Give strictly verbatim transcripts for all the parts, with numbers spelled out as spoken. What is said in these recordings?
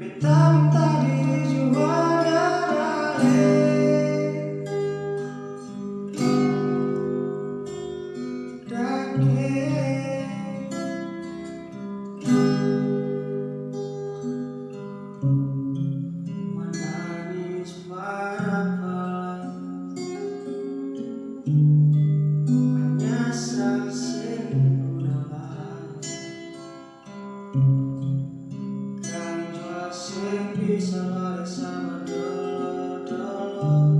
Beta minta diri jua dale. Dake. Manangis barapa lai, manyasal seng guna lai. Kang jua seng bisa bale sama dolo-dolo.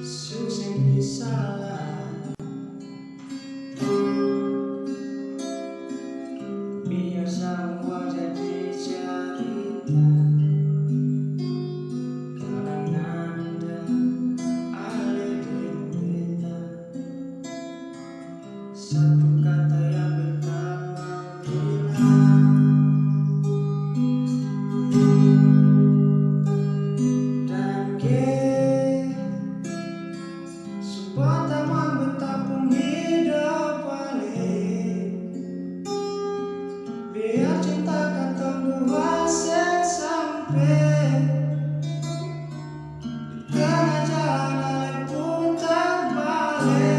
Su seng bisa lai. Biar samua jadi carita, karangan Nanda, ale deng beta. Satu kata yang beta mau bilang. Dangke. Su batamang beta pung hidop bale. Biar cinta katong dua seng sampe di tenga jalan ale putar bale.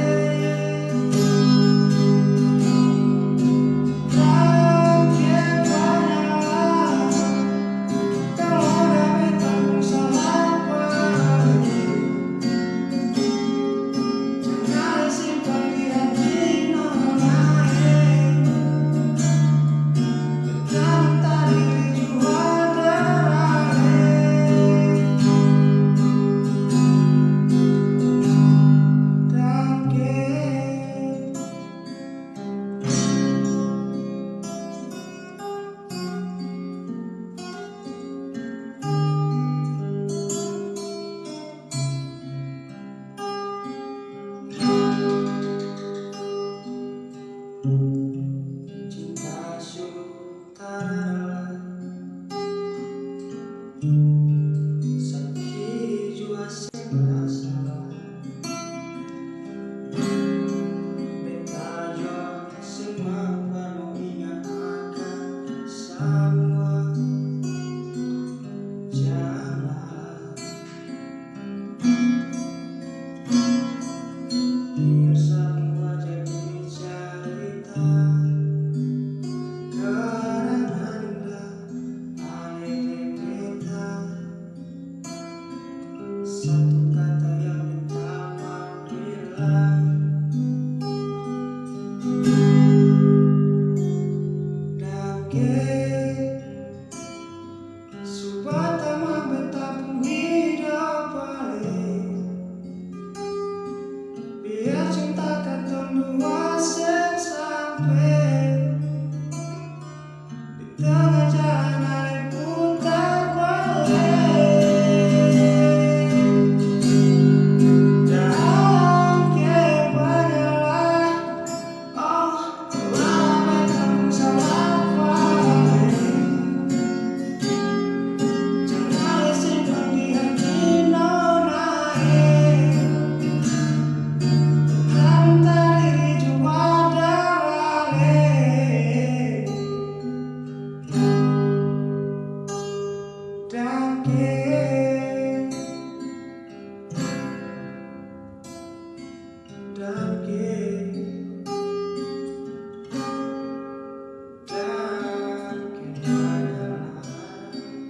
Dangke banya. Tong oda beta pung salah bale. Jang ale simpan di hati nona e. Beta minta diri jua dale. Dangke. Cinta su tarada lai, saki jua seng rasa lai. Beta jua seng mampu mo inga akang samua jalan. Biar samua jadi carita, karangan Nanda, ale deng beta. Satu kata yang beta mau bilang. Dangke.